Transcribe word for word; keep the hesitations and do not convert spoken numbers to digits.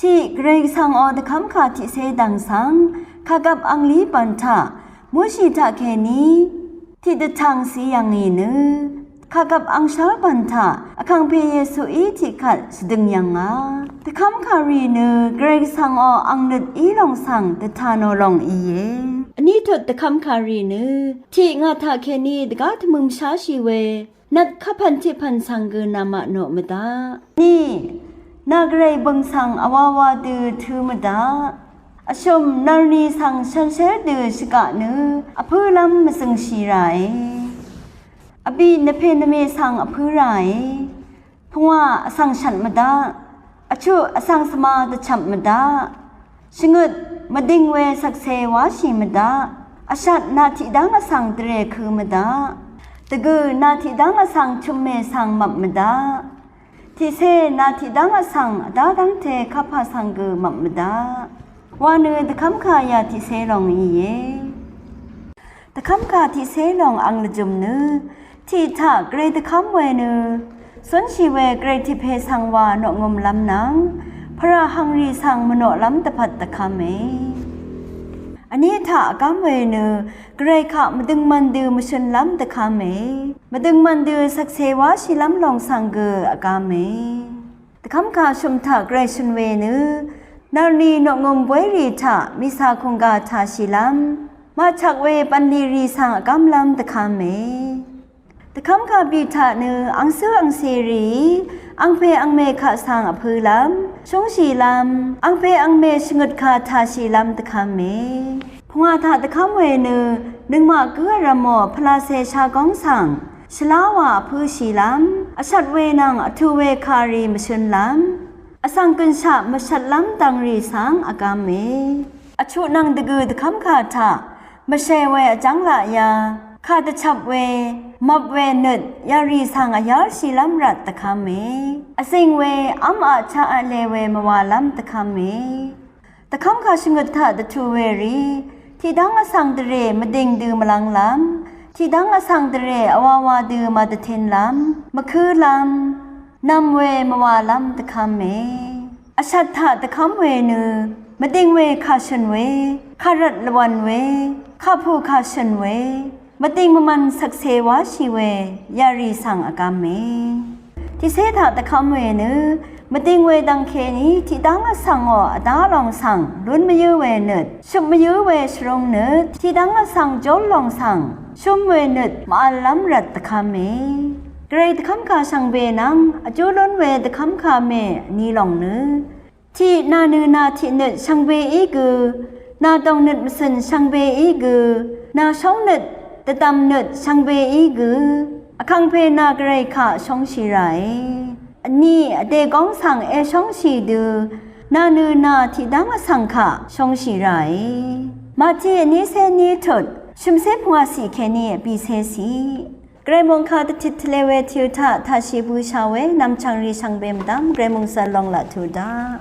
Tiq Gvray Gvsvng ò dvkv́mkà tiqcé dv̀ng svng kàgvp anglí bv̀n taq mvshì taqkèní tiqdvtv̀ng cì yv̀ngì nø kàgvp angshv́r bv̀n taq Vkàngpè Yesuí tiqkvt shvdøng yv̀ngà. Dvkv́mkà rì nø Gvray Gvsvng ò ang nøt í lòng svng dvtà nò lòng íe. Vní tut dvkv́mkà rì nø tiq ngà taqkèní dvgá tvmø̄m sháshì we nvt kapv̀n tiqpv̀n svng gø namaq noq mvdaq. Ni, nà Gvray bø̀ng svng vwawa dø tǿ mvdaq. Vshø̀m nvrni svng shànshér dø shvgaq nø vpǿlv́m mvzø̀ngshì ràe. Vbì nvpè nvmè svng vpǿ ràe. Pungwà vsvng shvt mvdaq. Vchuq vsvng svma dvchvp mvdaq. Shvngøt mvding we shvkse wáshì mvdaq. Vshat nà tiqdv́ng vsvng dvrè kø̄ mvdaq. Dvgø̀ nà tiqdv́ng vsvng chø̀mmè svng mvp mvdaq. Tiqcé nà tiqdv́ng vsvng vdá dv́ngte kapà svng gø mvp mvdaq. Wa nø dvkv́mkà yà tiqcé lòng íe. Dvkv́mkà tiqcé lòng ang lvjø̀m nø tiq taq Gvray dvkv́m we nø cúnshì we Gvray tiq pè svng wa noqngø̀mlv́m nvng pvrà hàngrì svng mvnoqlv́m dvpvt dvkv́me. Vní taq vgv́m we nø Gvray kaq mvdøngmvn dø mvshønlv́m dvkv́me. Mvdøngmvn dø shvkse wáshìlv́m lòng svng gø vgv́me. Dvkv́mkà shø̀m taq Gvray shø̀n we nø nvrni noqngø̀m bóy rì taq mìcà kùngga tashìlv́m màchvk we bv̀nlì rì svng vgv́mlv́m dvkv́me. Dvkv́mkà bì taq nø angcǿ angcè rìí angpè angmè kaq svng vpǿlv́m shúngshìlv́m angpè angmè shvngøt kà tashìlv́m dvkv́me. Pungwà taq dvkv́m we nø nøngmaq gǿ vrv̀mò pvlacè shagóng svng shvlá wà vpǿshìlv́m vshvt we nvng vtù we kàrì mvshønlv́m vsvng gø̀nshaq mvshvtlv́m dv̀ngrì svng vgv́me. Vchuq nvng dvgø̀ dvkv́mkà taq mvshè we vjv́ng laq ya kà dvchvp we mvp we nøt yarì svng vyárshìlv́m rvt dvkv́me. Vzing we v́m aq chaq aqlè we mvwàlv́m dvkv́me. Dvkv́mkà shvngøt taq dvtù we rì tiqdv́ng vsvng dvrè mvding dø mvlv́nglv́m tiqdv́ng vsvng dvrè vwawa dø màdvtinlv́m mvkǿlv́m nv̄m we mvwàlv́m dvkv́me. Vshvt taq dvkv́m we nø mvding we kà shø̀n we kà rvt lvwv̀n we kà pù kà shø̀n we mvding mvmvn shvkse wáshì we yarì svng vgv́me. Tiqcé taq dvkv́m we nø mvding we dv̀ngkèní tiqdv́ng vsvng ò vdá lòng svng lún mvyǿ we nøt shøp mvyǿ we shvrung nøt tiqdv́ng vsvng jól lòng svng shúm we nøt mvv̄llv́m rvt dvkv́me. Gvray dvkv́mkà shvngbe nvng vjú lún we dvkv́mkà mè vní lòng nø tiq nà nø nà tiq nøt shvngbeí gø nà dòng nøt mvcø̀n shvngbeí gø nà shóng nøt dvdv̀m nøt shvngbeí gø Vkàngpè nà Gvray kaq shóngshì ràe. Vní vdè góng svng èshóngshì dø nà nø nà tiqdv́ng vsvng kaq shóngshì ràe. Màtiq vnícé ní tut shø̀mcé pungwàciq kèní vbìcé ciq. Gvray mòngkà dvtit tvle we tìu taq taqshi bøsha we nv̀mchv̀ng rì shvngbe mvdv́m Gvray mòngsvr long laq tuq daq.